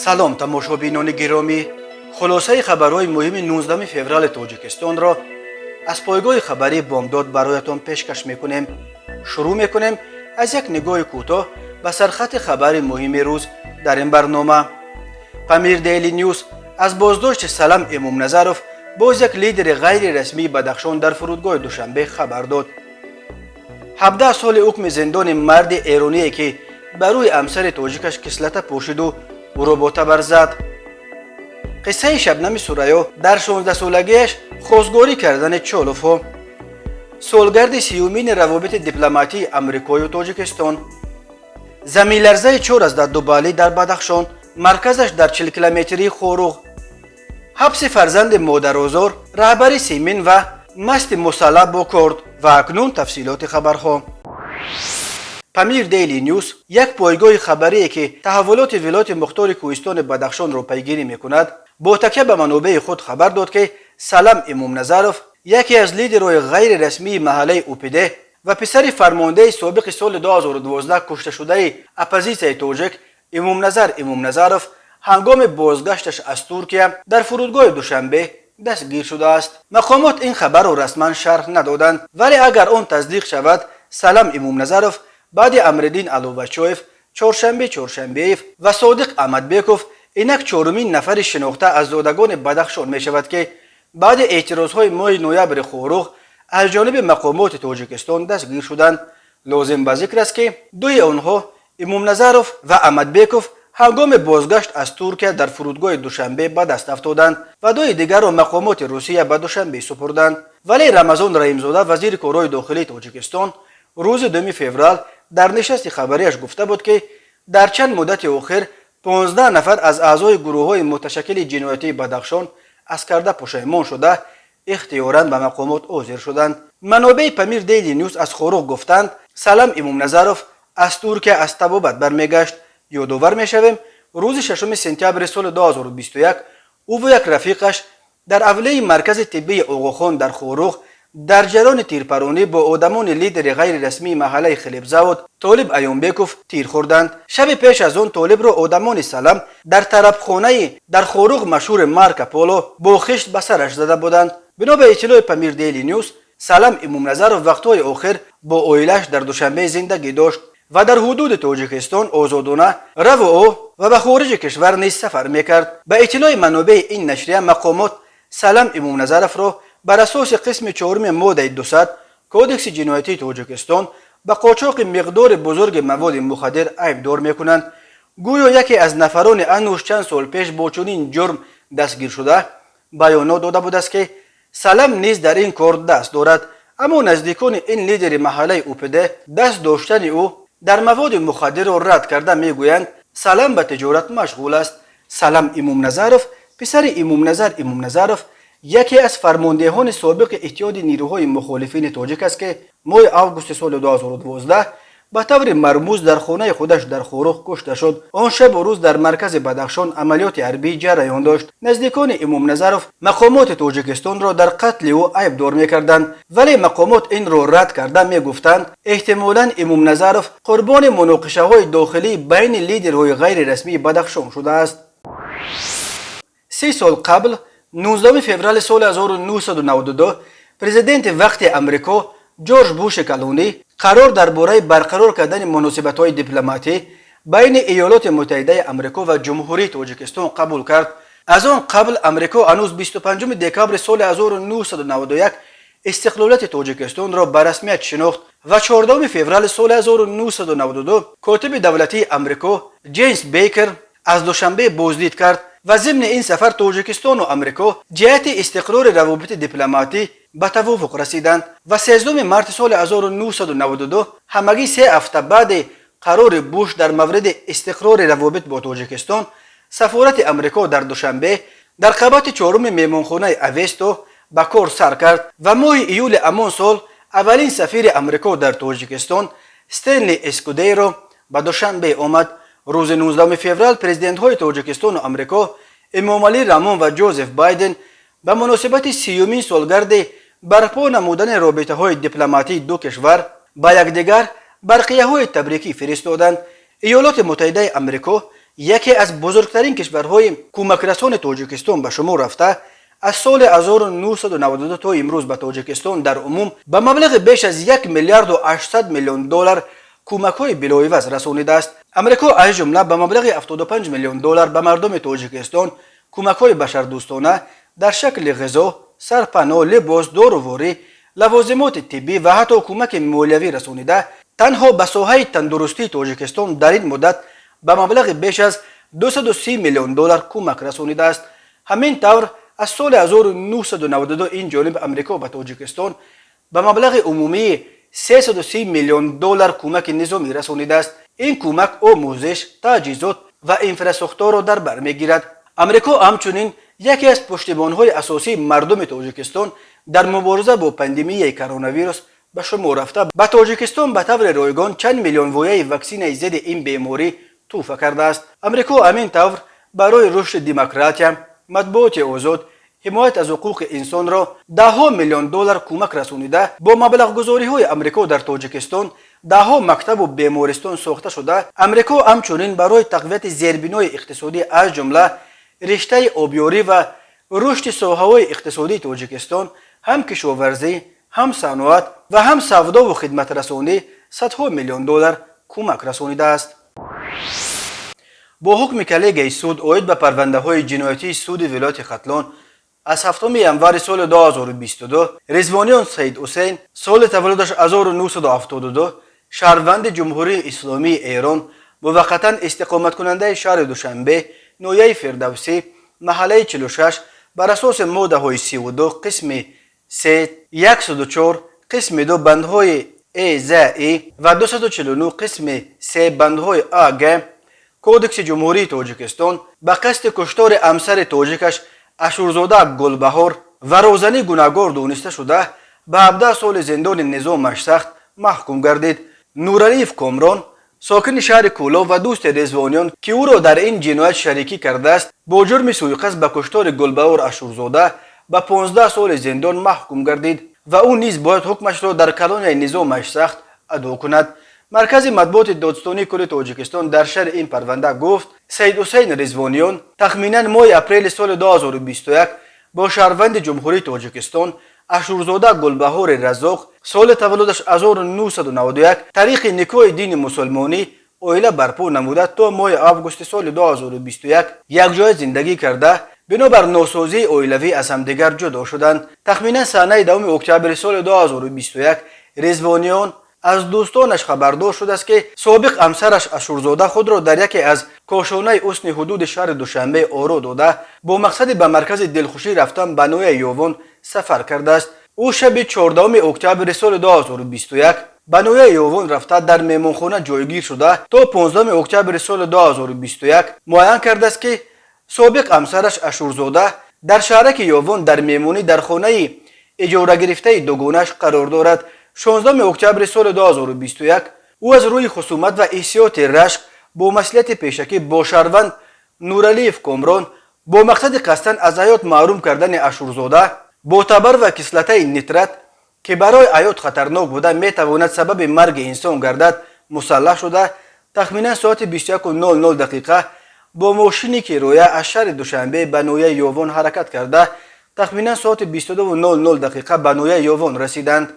Салом, тамошобинони гиромӣ! Хулосаи хабарҳои муҳими 19 феврали Тоҷикистонро аз пойгоҳи хабарии «Бомдод» бароятон пешкаш мекунем. Шурӯъ мекунем аз як нигоҳи кӯтоҳ ба сархати хабари муҳими рӯз. Дар ин барнома «Памир Дейли Нюс» аз боздошти Салам Эмомназаров, боз як лидери ғайрирасмии Бадахшон, дар фурудгоҳи Душанбе хабар дод. 17 соли ҳукми зиндони марди эроние, ки ба рӯи ҳамсари тоҷикаш кислота пошиду ӯро бо табар зад. Қиссаи Шабнами Сурайё дар 16-солагиаш хостгорӣ кардани Чоловҳо. Солгарди 30-умини равобити дипломатии Амрикою Тоҷикистон. Заминларзаи 4,2 баллӣ дар Бадахшон, марказаш дар 40 километрии Хоруғ. Ҳабси фарзанди модарозор раҳбари Симин ва масти мусаллаҳ бо корд. Ва акнун тафсилоти хабарҳо. «Памир Дейли Нюс», як пойгоҳи хабарие, ки таҳаввулоти вилояти мухтори кӯҳистони Бадахшонро пайгирӣ мекунад, бо такя ба манобеи худ хабар дод, ки Салам Имомназаров, яке аз лидерҳои ғайрирасмии маҳаллаи Упиде ва писари фармондеҳи собиқи соли 2012 кушташудаи оппозитсияи тоҷик Имомназар Имомназаров, ҳангоми бозгашташ аз Туркия дар фурудгоҳи Душанбе дастгир шудааст. Мақомот ин хабарро расман шарҳ надоданд, вале агар он тасдиқ шавад, Салам Имомназаров баъди Амриддин Аловачоев, Чоршанбе Чоршанбеев ва Содиқ Аҳмадбеков инак чорумин нафари шинохта аз зодагони Бадахшон мешавад, ки баъди эътирозҳои моҳи ноябри Хоруғ аз ҷониби мақомоти Тоҷикистон дастгир шуданд. Лозим ба зикр аст, ки дуи онҳо, Имомназаров ва Аҳмадбеков, ҳангоми бозгашт аз Туркия дар фурудгоҳи Душанбе ба даст афтоданд ва дуи дигарро мақомоти Русия ба Душанбе супурданд. Вале Рамазон Раҳимзода, вазири корҳои дохилии Тоҷикистон, рӯзи 2 феврал дар нишасти хабарияш гуфта буд, ки дар чанд муддати охир 15 нафар аз аъзои гурӯҳҳои муташаккили ҷиноятии Бадахшон аз карда пушаймон шуда, ихтиёран ба мақомот ҳозир шуданд. Манобеи «Памир Дейли Нюс» аз Хоруғ гуфтанд, Салам Имомназаров аз Туркия аз табобат бармегашт. Ёдовар мешавем, рӯзи 6 сентябри соли 2021 ӯ як рафиқаш дар авлияи маркази тиббии Оғохон дар Хоруғ дар ҷараёни тирпаронӣ бо одамони лидери ғайрирасмии маҳаллаи Хлебзавод Толиб Аёнбеков тир хӯрданд. Шаби пеш аз он Толибро одамони Салам дар тарабхонаи дар Хоруғ машҳури Марко Поло бо хишт ба сараш зада буданд. Бино ба иттилои «Памир Дейли Нюс», Салам Имомназаров вақтҳои охир бо оилааш дар Душанбе зиндагӣ дошт ва дар ҳудуди Тоҷикистон озодона раву о ва ба хориҷи кишвар низ сафар мекард. Ба иттилои манобеи ин нашрия, мақомот Салам Имомназаровро бар асоси қисми чоруми моддаи 200 Кодекси ҷиноятии Тоҷикистон ба қочоқи миқдори бузурги маводи мухаддир айбдор мекунанд. Гӯё яке аз нафарони анӯш чанд сол пеш бо чунин ҷурм дастгиршуда баёнот дода будааст, ки Салам низ дар ин кор даст дорад. Аммо наздикони ин лидери маҳаллаи УПД даст доштани ӯ дар маводи мухаддирро рад карда, мегӯянд, Салам ба тиҷорат машғул аст. Салам Имомназаров, писари Имомназар Имомназаров, яке аз фармондеҳони собиқи Иттиҳоди нирӯҳои мухолифини тоҷик аст, ки моҳи августи соли 2012 ба таври мармуз дар хонаи худаш дар Хоруғ кушта шуд. Он шабу рӯз дар маркази Бадахшон амалиёти ҳарбӣ ҷараён дошт. Наздикони Имомназаров мақомоти Тоҷикистонро дар қатли ӯ айбдор мекарданд, вале мақомот инро рад карда, мегуфтанд, эҳтимолан Имомназаров қурбони муноқишаҳои дохилӣ байни лидерҳои ғайрирасмии Бадахшон шудааст. 30 сол қабл, 19 феврали соли 1992, президенти вақти Амрико Ҷорҷ Буши калонӣ қарор дар бораи барқарор кардани муносибатҳои дипломатӣ байни Иёлоти Муттаҳидаи Амрико ва Ҷумҳурии Тоҷикистон қабул кард. Аз он қабл Амрико ҳанӯз 25 декабри соли 1991 истиқлолияти Тоҷикистонро ба расмият шинохт ва 14 феврали соли 1992 котиби давлатии Амрико Ҷеймс Бейкер аз Душанбе боздид кард ва зимни ин сафар Тоҷикистону Амрико ҷиҳати истиқрори равобити дипломатӣ ба тавофуқ расиданд. Ва 13 марти соли 1992, ҳамагӣ 3 ҳафта баъди қарори Буш дар мавриди истиқрори равобит бо Тоҷикистон, сафорати Амрико дар Душанбе дар қабати чоруми меҳмонхонаи Авесто ба кор сар кард ва моҳи июли ҳамон сол аввалин сафири Амрико дар Тоҷикистон Стенли Эскудейро ба Душанбе омад. Рӯзи 19 феврал президентҳои Тоҷикистону Амрико Эмомалӣ Раҳмон ва Ҷозеф Байден ба муносибати 30-умин солгарди барпо намудани робитаҳои дипломатии ду кишвар ба якдигар барқияҳои табрикӣ фиристоданд. Иёлоти Муттаҳидаи Амрико Яке аз бузургтарин кишварҳои кӯмакрасони Тоҷикистон ба шумор рафта, аз соли 1992 то имрӯз ба Тоҷикистон дар умум ба маблағи беш аз 1 миллиарду 800 миллион доллар кӯмакҳои билоиваз расонидааст. Амрико аз ҷумла ба маблағи 75 миллион доллар ба мардуми Тоҷикистон кӯмакҳои башардӯстона дар шакли ғизо, сарпаноҳ, либос, доруворӣ, лавозимоти тиббӣ ва ҳатто кӯмаки молиявӣ расонида, танҳо ба соҳаи тандурустии Тоҷикистон дар ин муддат ба маблағи беш аз 230 миллион доллар кӯмак расонидааст. Ҳамин тавр, аз соли 1992 ин ҷониб Амрико ба Тоҷикистон ба маблағи умумии 330 миллион доллар кӯмаки низомӣ расонидааст. Ин кӯмак омӯзиш, таҷҳизот ва инфрасохторро дар бар мегирад. Амрико ҳамчунин яке аз пуштибонҳои асосии мардуми Тоҷикистон дар мубориза бо пандемияи коронавирус ба шумор рафта, ба Тоҷикистон ба таври ройгон чанд миллион вояи ваксинаи зидди ин беморӣ тӯҳфа кардааст. Амрико ҳамин тавр барои рушди демократия, матбуоти озод, ҳимоят аз ҳуқуқи инсонро даҳҳо миллион доллар кӯмак расонида, бо маблағгузориҳои Амрико дар Тоҷикистон даҳҳо мактабу бемористон сохта шуда. Амрико ҳамчунин барои тақвияти зербинои иқтисодӣ, аз ҷумла риштаи обёрӣ ва рушди соҳаҳои иқтисодии Тоҷикистон, ҳам кишоварзӣ, ҳам саноат ва ҳам савдову хидматрасонӣ, садҳо миллион доллар кӯмак расонидааст. Бо ҳукми коллегияи суд оид ба парвандаҳои ҷиноятии суди вилояти Хатлон аз 7 январи соли 2022, Резвониён Саид Ҳусейн, соли таваллудаш 1972, шаҳрванди Ҷумҳурии Исломии Эрон, муваққатан истиқоматкунандаи шаҳри Душанбе, ноҳияи Фирдавсӣ, маҳаллаи 46, бар асоси моддаҳои 32 қисми 3, 104 қисми 2 бандҳои э, з, и ва 249 қисми 3 бандҳои а, г Кодекси Ҷумҳурии Тоҷикистон ба қасди куштори ҳамсари тоҷикаш Ашурзода Гулбаҳор ва розанӣ гунаҳгор дониста шуда, ба 17 соли зиндони низомаш сахт маҳкум гардид. Нуралиев Комрон, сокини шаҳри Кӯлоб ва дӯсти Резвониён, ки ӯро дар ин ҷиноят шарикӣ кардааст, бо ҷурми сӯиқасд ба куштори Гулбаҳор Ашурзода ба 15 соли зиндон маҳкум гардид ва ӯ низ бояд ҳукмашро дар колонияи низомаш сахт адо кунад. Маркази матбуоти Додситонии кулли Тоҷикистон дар шарҳи ин парванда гуфт: Саид Ҳусейн Резвониён тахминан моҳи апрели соли 2021 бо шаҳрванди Ҷумҳурии Тоҷикистон Ашурзода Гулбаҳори Раззоқ, соли таваллудаш 1991, тариқи никоҳи дини мусулмонӣ оила барпо намуда, то моҳи августи соли 2021 якҷоя зиндагӣ карда, бинобар носозии оилавӣ аз ҳамдигар ҷудо шуданд. Тахминан санаи 10 октябри соли 2021 Резвониён аз дӯстонаш хабардор шудааст, ки собиқ ҳамсараш Ашурзода худро дар яке аз кошонаи ҳусни ҳудуди шаҳри Душанбе оро дода, бо мақсади ба маркази дилхушӣ рафтан ба ноҳияи Ёвон сафар кардааст. Ӯ шаби 14 октябри соли 2021 ба ноҳияи Ёвон рафта, дар меҳмонхона ҷойгир шуда, то 15 октябри соли 2021 муайян кардааст, ки собиқ ҳамсараш Ашурзода дар шаҳраки Ёвон дар меҳмонӣ дар хонаи иҷорагирифтаи дугонааш қарор дорад. 16 октябри соли 2021 ӯ аз рӯи хусумат ва ҳиссиёти рашк бо маслиҳати пешакӣ бо шаҳрванд Нуралиев Комрон бо мақсади қасдан аз ҳаёт маҳрум кардани Ашурзода бо табар ва кислотаи нитрат, ки барои ҳаёт хатарнок буда, метавонад сабаби марги инсон гардад, мусаллаҳ шуда, тахминан соати 21:00 дақиқа бо мошини кироя аз шаҳри Душанбе ба ноҳияи Ёвон ҳаракат карда, тахминан соати 22:00 дақиқа ба ноҳияи Ёвон расиданд.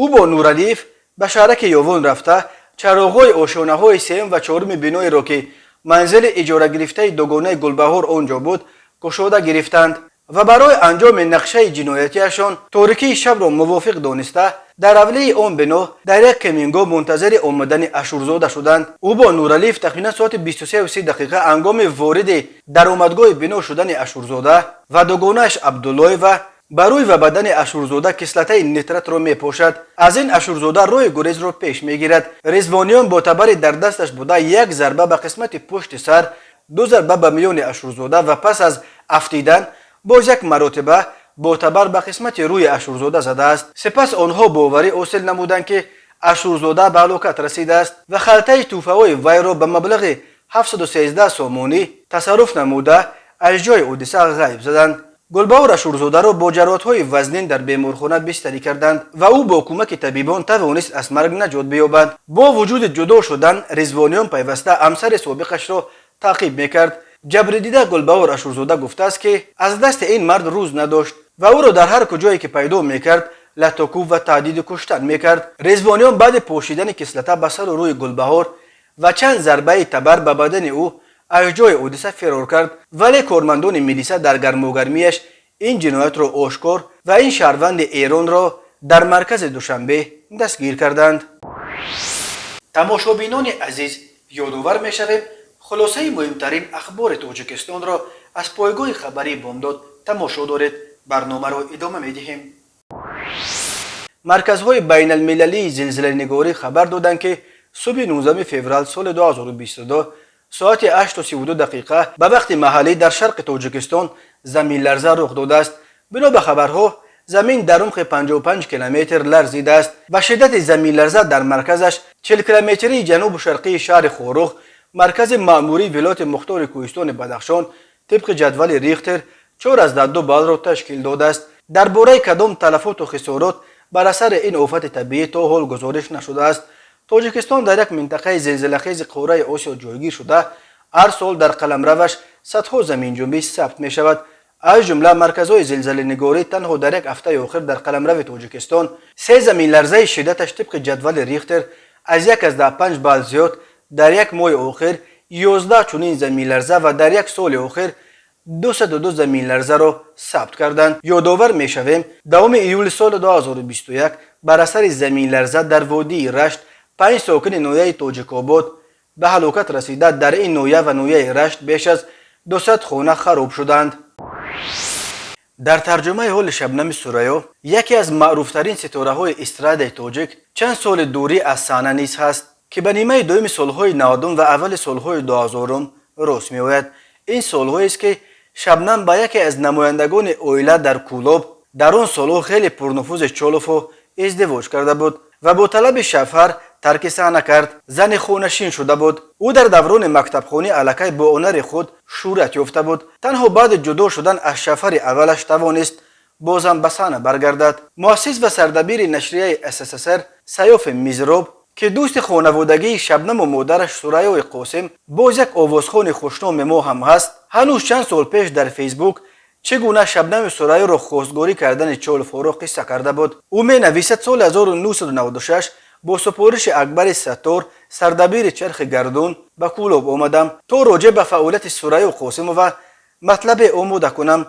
Ӯ бо Нуралиев ба шаҳраки Ёвон рафта, чароғҳои ошёнаҳои сеюм ва чоруми биноеро, ки манзили иҷорагирифтаи дугонаи Гулбаҳор он ҷо буд, кушода гирифтанд ва барои анҷоми нақшаи ҷиноятиашон торикии шабро мувофиқ дониста, дар ҳавлии он бино дар як камингоҳ мунтазири омадани Ашурзода шуданд. Ӯ бо Нуралиев тахминан соати 23:30 дақиқа ҳангоми вориди даромадгоҳи бино шудани Ашурзода ва дугонааш Абдуллоева ба рӯй ва бадани Ашурзода кислотаи нитратро мепошад. Аз ин Ашурзода роҳи гурезро пеш мегирад. Резвониён бо табари дар дасташ буда як зарба ба қисмати пушти сар, ду зарба ба миёни Ашурзода ва пас аз афтидан боз як маротиба бо табар ба қисмати рӯи Ашурзода задааст. Сипас онҳо боварӣ ҳосил намуданд, ки Ашурзода ба ҳалокат расидааст ва халтаи тӯҳфаҳои вайро ба маблағи 713 сомонӣ тасарруф намуда, аз ҷои ҳодиса ғайб заданд. Гулбаҳор Ашурзодаро бо ҷароҳатҳои вазнин дар беморхона бистарӣ карданд ва ӯ бо кӯмаки табибон тавонист аз марг наҷот биёбад. Бо вуҷуди ҷудо шудан, Резвониён пайваста ҳамсари собиқашро Таъқиб мекард. Ҷабридида Гулбаҳор Ашурзода гуфтааст, ки аз дасти ин мард рӯз надошт ва ӯро дар ҳар куҷое ки пайдо мекард, латукӯб ва таҳдиди куштан мекард. Резвониён баъди пошидани кислота ба сару рӯи Гулбаҳор ва чанд зарбаи табар ба бадани ӯ аз ҷои ҳодиса фирор кард, вале кормандони милиса дар гармогармиаш ин ҷиноятро ошкор ва ин шаҳрванди Эронро дар маркази Душанбе дастгир карданд. Тамошобинони азиз, ёдовар мешавем, хулосаи муҳимтарин ахбори Тоҷикистонро аз пойгоҳи хабарии Бомдод тамошо доред. Барномаро идома медиҳем. Марказҳои байналмилалии зилзиланигорӣ хабар доданд, ки субҳи 19 феврал соли 2022 соати 8:32 дақиқа ба вақти маҳаллӣ дар шарқи Тоҷикистон заминларза рух додааст. Бино ба хабарҳо, замин дар умқи 55 километр ларзидааст ва шиддати заминларза дар марказаш 40 километрии ҷанубу шарқии шаҳри Хоруғ, маркази маъмурии вилояти мухтори кӯҳистони Бадахшон, тибқи ҷадвали Рихтер 4,2 баллро ташкил додааст. Дар бораи кадом талафоту хисорот бар асари ин офати табиӣ то ҳол гузориш нашудааст. Тоҷикистон дар як минтақаи зилзилахези қораи Осиё ҷойгир шуда, ҳар сол дар қаламраваш садҳо заминҷунбӣ сабт мешавад. Аз ҷумла марказҳои зилзиланигорӣ танҳо дар як ҳафтаи охир дар қаламрави Тоҷикистон се заминларзаи шиддаташ тибқи ҷадвали Рихтер аз 1,5 балл зиёд, дар як моҳи охир 11 чунин заминларза ва дар як соли охир 202 заминларзаро сабт карданд. Ёдовар мешавем, 10 июли соли 2021 бар асари заминларза дар водии Рашт панҷ сокини ноҳияи Тоҷикобод ба ҳалокат расида, дар ин ноҳия ва ноҳияи Рашт беш аз 200 хона хароб шуданд. Дар тарҷумаи ҳоли Шабнами Сурайё, яке аз маъруфтарин ситораҳои эстрадаи тоҷик, чанд соли дурӣ аз саҳна низ ҳаст, ки ба нимаи дуюми солҳои 90-ум ва аввали солҳои 2000-ум рост меояд. Ин солҳоест, ки Шабнам ба яке аз намояндагони оила дар Кӯлоб, дар он солҳо хеле пурнуфузи Чоловҳо, издивоҷ карда буд ва бо талаби шавҳар тарки саҳна кард, зани хонашин шуда буд. Ӯ дар даврони мактабхонӣ аллакай бо ҳунари худ шӯҳрат ёфта буд. Танҳо баъди ҷудо шудан аз шавҳари аввалаш тавонист бозам ба саҳна баргардад. Муассис ва сардабири нашрияи СССР Саёфи Мизроб, ки дӯсти хонаводагии Шабнаму модараш Сурайёи Қосим, боз як овозхони хушноми мо ҳам ҳаст, ҳанӯз чанд сол пеш дар Фейсбук чӣ гуна Шабнами Сурайёро хостгорӣ кардани Чоловҳоро қисса карда буд. Ӯ менависад: соли 1996 бо супориши Акбари Саттор, сардабири Чархи Гардун, ба Кӯлоб омадам, то роҷеъ ба фаъолияти Сурайё Қосимова матлабе омода кунам.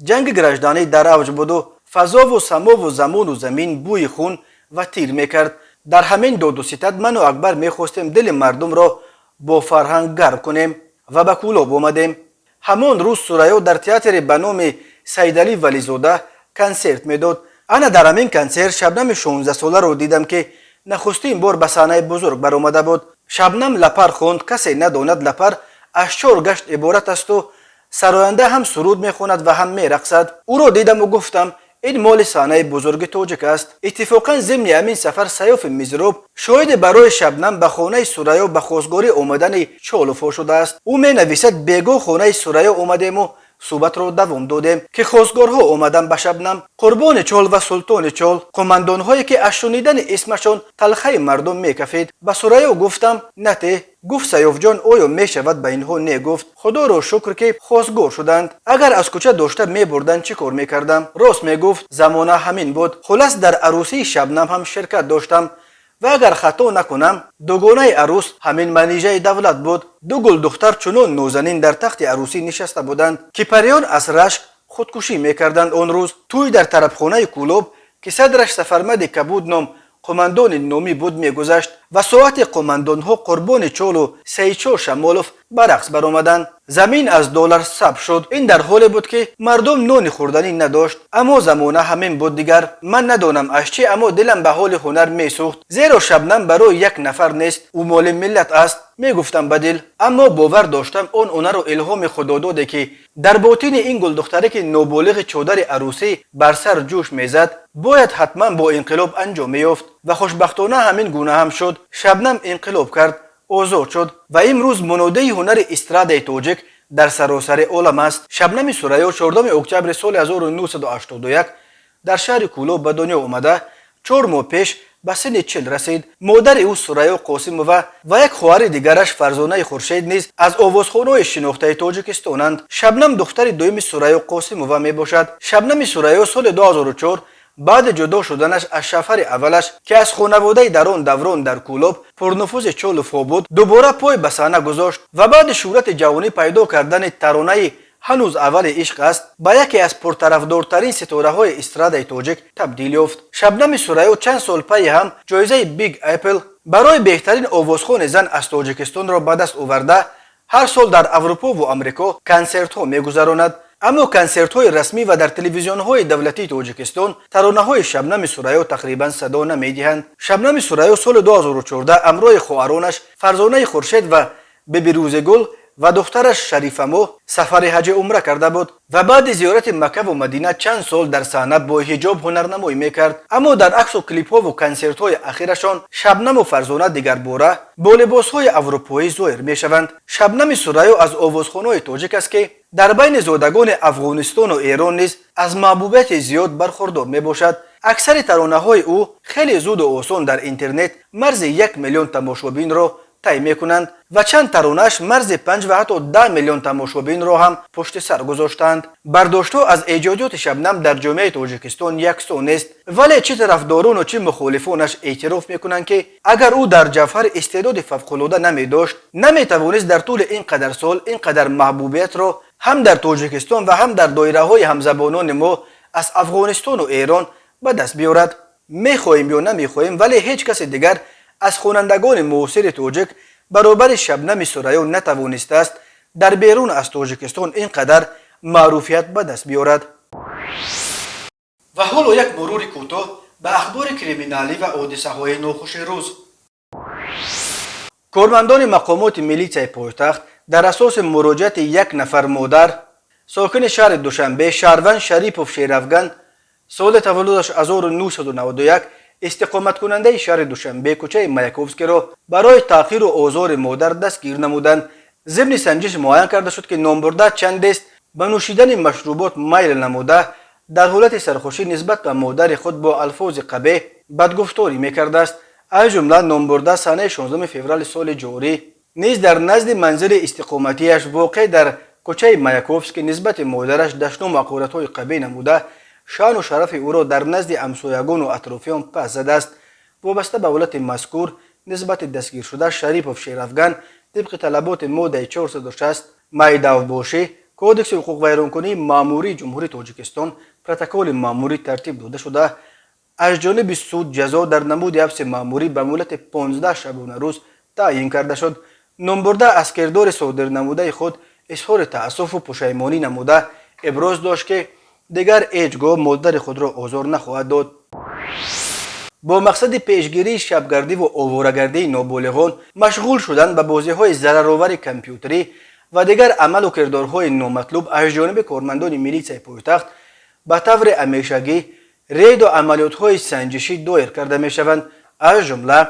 Ҷанги гражданӣ дар авҷ буду фазову самову замону замин бӯи хун ва тир мекард. Дар ҳамин доду ситад ману Акбар мехостем дили мардумро бо фарҳанг гарм кунем ва ба Кӯлоб омадем. Ҳамон рӯз Сурайё дар театре ба номи Саидалӣ Вализода консерт медод. Ана дар ҳамин консерт Шабнами 16-соларо дидам, ки нахустин бор ба саҳнаи бузург баромада буд. Шабнам «Лапар» хонд. Касе надонад, лапар аз чор гашт иборат асту сароянда ҳам суруд мехонад ва ҳам мерақсад. Ӯро дидаму гуфтам: ин моли саҳнаи бузурги тоҷик аст. Иттифоқан зимни ҳамин сафар Саёфи Мизроб шоҳиди барои Шабнам ба хонаи Сурайё ба хостгорӣ омадани Чоловҳо шудааст. Ӯ менависад: бегоҳ хонаи Сурайё омадему суҳбатро давом додем, ки хостгорҳо омаданд ба Шабнам. Қурбони Чол ва Султони Чол, қумандонҳое, ки аз шунидани исмашон талхаи мардум мекафид. Ба Сурайё гуфтам: нате. Гуфт: Саёфҷон, оё мешавад ба инҳо не гуфт? Худоро шукр, ки хостгор шуданд. Агар аз кӯча дошта мебурданд, чӣ кор мекардам? Рост мегуфт, замона ҳамин буд. Хулас, дар арӯсии Шабнам ҳам ширкат доштам ва агар хато накунам, дугонаи арӯс ҳамин Манижаи Давлат буд. Ду гулдухтар чунон нозанин дар тахти арӯсӣ нишаста буданд, ки париён аз рашк худкушӣ мекарданд. Он рӯз тӯй дар тарабхонаи Кӯлоб, ки садраш Сафармади Кабуд ном қумандони номӣ буд, мегузашт ва соати қумандонҳо Қурбони Чолу Саидшо Шамолов ба рақс баромаданд. Замин аз доллар сабз шуд. Ин дар ҳоле буд, ки мардум нони хӯрданӣ надошт. Аммо замона ҳамин буд дигар. Ман надонам аз чӣ, аммо дилам ба ҳоли ҳунар месӯхт, зеро Шабнам барои як нафар нест, ӯ моли миллат аст, мегуфтам ба дил. Аммо бовар доштам, он ҳунару илҳоми худододе, ки дар ботини ин гулдухтараки ноболиғи чодари арӯсӣ бар сар ҷӯш мезад, бояд ҳатман бо инқилоб анҷом меёфт. Ва хушбахтона ҳамин гуна ҳам шуд. Шабнам инқилоб кард, озод шуд ва имрӯз мунодии ҳунари эстрадаи тоҷик дар саросари олам аст. Шабнами Сурайё 4 октябри соли 1981 дар шаҳри Кӯлоб ба дунё омада. 4 моҳ пеш ба синни 40 расид. Модари ӯ Сурайё Қосимова ва як хоҳари дигараш Фарзонаи Хуршед низ аз овозхонаҳои шинохтаи Тоҷикистонанд. Шабнам духтари дуюми Сурайё Қосимова мебошад. Шабнами Сурайё соли 2004 баъди ҷудо шуданаш аз шавҳари аввалаш, ки аз хонаводаи дар он даврон дар Кӯлоб пурнуфузи Чоловҳо буд, дубора пой ба саҳна гузошт ва баъди шӯҳрати ҷавонӣ пайдо кардани таронаи «Ҳанӯз аввали ишқ аст» ба яке аз пуртарафдортарин ситораҳои эстрадаи тоҷик табдил ёфт. Шабнами Сурайё чанд сол пайи ҳам ҷоизаи Big Apple барои беҳтарин овозхони зан аз Тоҷикистонро ба даст оварда, ҳар сол дар Аврупову Амрико консертҳо мегузаронад. Аммо консертҳои расмӣ ва дар телевизионҳои давлатии Тоҷикистон таронаҳои Шабнами Сурайё тақрибан садо намедиҳанд. Шабнами Сурайё соли 2014 ҳамроҳи хоҳаронаш Фарзонаи Хуршед ва Бибирӯзигул ва духтараш Шарифамоҳ сафари ҳаҷи умра карда буд ва баъди зиёрати Маккаву Мадина чанд сол дар саҳна бо ҳиҷоб ҳунарнамоӣ мекард. Аммо дар аксу клипҳову консертҳои ахирашон Шабнаму Фарзона дигарбора бо либосҳои аврупоӣ зоҳир мешаванд. Шабнами Сурайё аз овозхонаҳои тоҷик аст, ки дар байни зодагони Афғонистону Эрон низ аз маҳбубияти зиёд бархурдор мебошад. Аксари таронаҳои ӯ хеле зуду осон дар интернет марзи 1 миллион тамошобинро тай мекунанд ва чанд таронааш марзи 5 ва ҳатто 10 миллион тамошобинро ҳам пушти сар гузоштаанд. Бардоштҳо аз эҷодиёти Шабнам дар ҷомеаи Тоҷикистон яксон нест, вале чӣ тарафдорону, чӣ мухолифонаш эътироф мекунанд, ки агар ӯ дар ҷавҳар истеъдоди фавқулода намедошт, наметавонист дар тӯли ин қадар сол ин қадар маҳбубиятро ҳам дар Тоҷикистон ва ҳам дар доираҳои ҳамзабонони мо аз Афғонистону Эрон ба даст биёрад. Мехоҳем ё намехоҳем, вале ҳеҷ каси дигар аз хонандагони муосири тоҷик баробари Шабнами Сурайё натавонистааст дар берун аз Тоҷикистон ин қадар маъруфият ба даст биёрад. Ва ҳоло як мурури кӯтоҳ ба ахбори криминалӣ ва ҳодисаҳои нохуши рӯз. Кормандони мақомоти милитсияи пойтахт дар асоси муроҷиати як нафар модар, сокини шаҳри Душанбе, шаҳрванд Шарипов Шерафган, соли таваллудаш 1991, истиқоматкунандаи шаҳри Душанбе, кӯчаи Маяковскиро барои таъқиру озори модар дастгир намуданд. Зимни санҷиш муайян карда шуд, ки номбурда чандест ба нӯшидани машрубот майл намуда, дар ҳолати сархушӣ нисбат ба модари худ бо алфози қабеҳ бадгуфторӣ мекардааст. Аз ҷумла номбурда санаи 16 феврали соли ҷорӣ низ дар назди манзили истиқоматиаш, воқеъ дар кӯчаи Маяковский, нисбати модараш дашному ҳақоратҳои қабеҳ намуда, шаъну шарафи ӯро дар назди ҳамсоягону атрофиён пас задааст. Вобаста ба ҳолати мазкур нисбати дастгиршуда Шарипов Шерафган тибқи талаботи моддаи 460 майдавбошӣ Кодекси ҳуқуқвайронкунии маъмурии Ҷумҳурии Тоҷикистон протоколи маъмурӣ тартиб дода шуда, аз ҷониби суд ҷазо дар намуди ҳабси маъмурӣ ба муҳлати 15 шабонарӯз таъйин карда шуд. Номбурда аз кирдори содирнамудаи худ изҳори таассуфу пушаймонӣ намуда, иброз дошт, ки дигар ҳеҷ гоҳ модари худро озор нахоҳад дод. Бо мақсади пешгирии шабгардиву оворагардии ноболиғон, машғул шудан ба бозиҳои зараровари компютерӣ ва дигар амалу кирдорҳои номатлуб аз ҷониби кормандони милитсияи пойтахт ба таври ҳамешагӣ рейду амалиётҳои санҷишӣ доир карда мешаванд. Аз ҷумла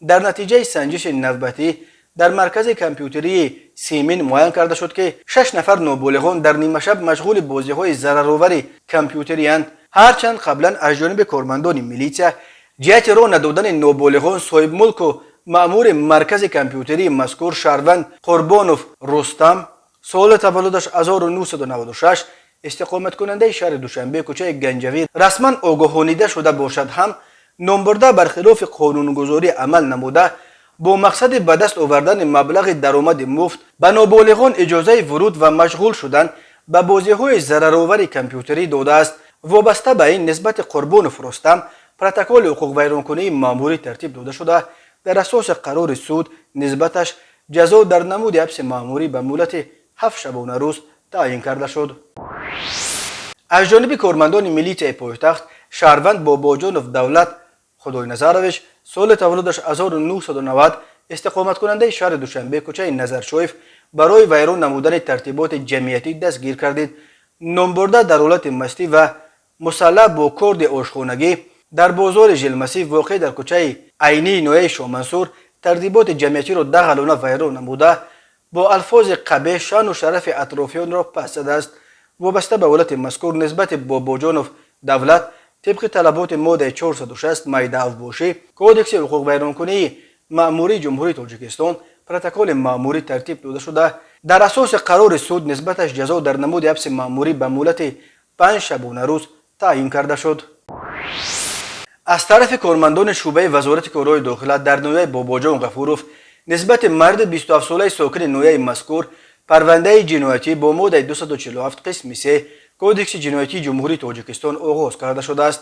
дар натиҷаи санҷиши навбатӣ дар маркази компютерии Симин муайян карда шуд, ки шаш нафар ноболиғон дар нимашаб машғули бозиҳои зараровари компютериянд. Ҳарчанд қаблан аз ҷониби кормандони милитсия ҷиҳати роҳ надодани ноболиғон соҳибмулку маъмури маркази компютерии мазкур, шаҳрванд Қурбонов Рустам, соли таваллудаш 1996, истиқоматкунандаи шаҳри Душанбе, кӯчаи Ганҷавӣ, расман огоҳонида шуда бошад ҳам, номбурда бархилофи қонунгузорӣ амал намуда, бо мақсади ба даст овардани маблағи даромади муфт ба ноболиғон иҷозаи вуруд ва машғул шудан ба бозиҳои зараровари компютерӣ додааст. Вобаста ба ин нисбати Қурбонов Рустам протоколи ҳуқуқвайронкунии маъмурӣ тартиб дода шуда, дар асоси қарори суд нисбаташ ҷазо дар намуди ҳабси маъмурӣ ба муҳлати 7 шабонарӯз таъйин карда шуд. Аз ҷониби кормандони милитсияи пойтахт шаҳрванд Бобоҷонов Давлат Худойназарович, соли таваллудаш 1990, истиқоматкунандаи шаҳри Душанбе, кӯчаи Назаршоев, барои вайрон намудани тартиботи ҷамъиятӣ дастгир кардид. Номбурда дар ҳолати мастӣ ва мусаллаҳ бо корди ошхонагӣ дар бозори Жилмасиф, воқеъ дар кӯчаи Айнии ноҳияи Шоҳмансур, тартиботи ҷамъиятиро дағалона вайрон намуда, бо алфози қабеҳ шаъну шарафи атрофиёнро пас задааст. Вобаста ба ҳолати мазкур нисбати Бобоҷонов Давлат Тибқи талаботи моддаи 460 майда авбошӣ Кодекси ҳуқуқвайронкунии маъмурии Ҷумҳурии Тоҷикистон протоколи маъмурӣ тартиб дода шуда, дар асоси қарори суд нисбаташ ҷазо дар намуди ҳабси маъмурӣ ба муҳлати 5 шабонарӯз таъйин карда шуд. Аз тарафи кормандони шӯъбаи Вазорати корҳои дохила дар ноҳияи Бобоҷон Ғафуров нисбати марди 27-солаи сокини ноҳияи мазкур парвандаи ҷиноятӣ бо моддаи 247 қисми 3 Кодекси ҷиноятии Ҷумҳурии Тоҷикистон оғоз карда шудааст.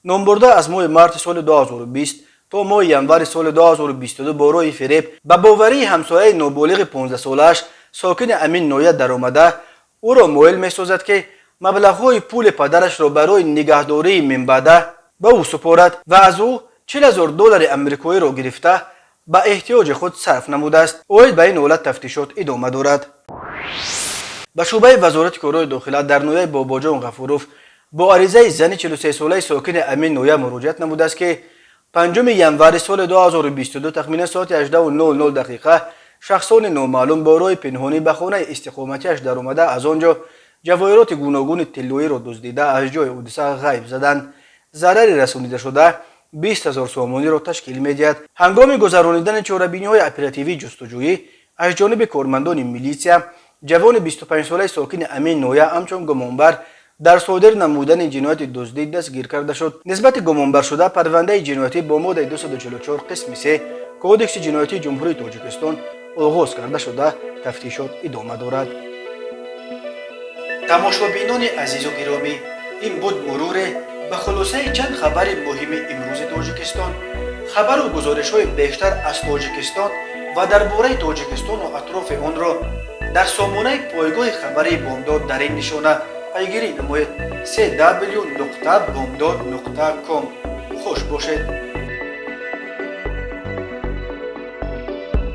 Номбурда аз моҳи марти соли 2020 то моҳи январи соли 2022 бо роҳи фиреб ба боварии ҳамсояи ноболиғи 15-солааш, сокини ҳамин ноҳия даромада, ӯро моил месозад, ки маблағҳои пули падарашро барои нигаҳдории минбаъда ба ӯ супорад ва аз ӯ 40 000 доллари амрикоиро гирифта, ба эҳтиёҷи худ сарф намудааст. Оид ба ин ҳолат тафтишот идома дорад. Ба шӯъбаи Вазорати корҳои дохила дар ноҳияи Бобоҷон Ғафуров бо аризаи зани 43-солаи сокини ҳамин ноҳия муроҷиат намудааст, ки 5 январи соли 2022 тахминан соати 18:00 дақиқа шахсони номаълум бо роҳи пинҳонӣ ба хонаи истиқоматиаш даромада, аз он ҷо ҷавоҳироти гуногуни тиллоиро дуздида, аз ҷои ҳодиса ғайб заданд. Зарари расонидашуда 20 000 сомониро ташкил медиҳад. Ҳангоми гузаронидани чорабиниҳои оперативии ҷустуҷӯӣ аз ҷониби кормандони милитсия ҷавони 25-солаи сокини ҳамин ноҳия ҳамчун гумонбар дар содир намудани ҷинояти дуздӣ дастгир карда шуд. Нисбати гумонбаршуда парвандаи ҷиноятӣ бо моддаи 244 қисми 3 Кодекси ҷиноятии Ҷумҳурии Тоҷикистон оғоз карда шуда, тафтишот идома дорад. Тамошобинони азизу гиромӣ, ин буд муруре ба хулосаи чанд хабари муҳими имрӯзи Тоҷикистон. Хабару гузоришҳои бештар аз Тоҷикистон ва дар бораи Тоҷикистону атрофи онро дар сомонаи пойгоҳи хабарии Бомдод дар ин нишона пайгирӣ намоед: cw.bomdod.com. Хуш бошед.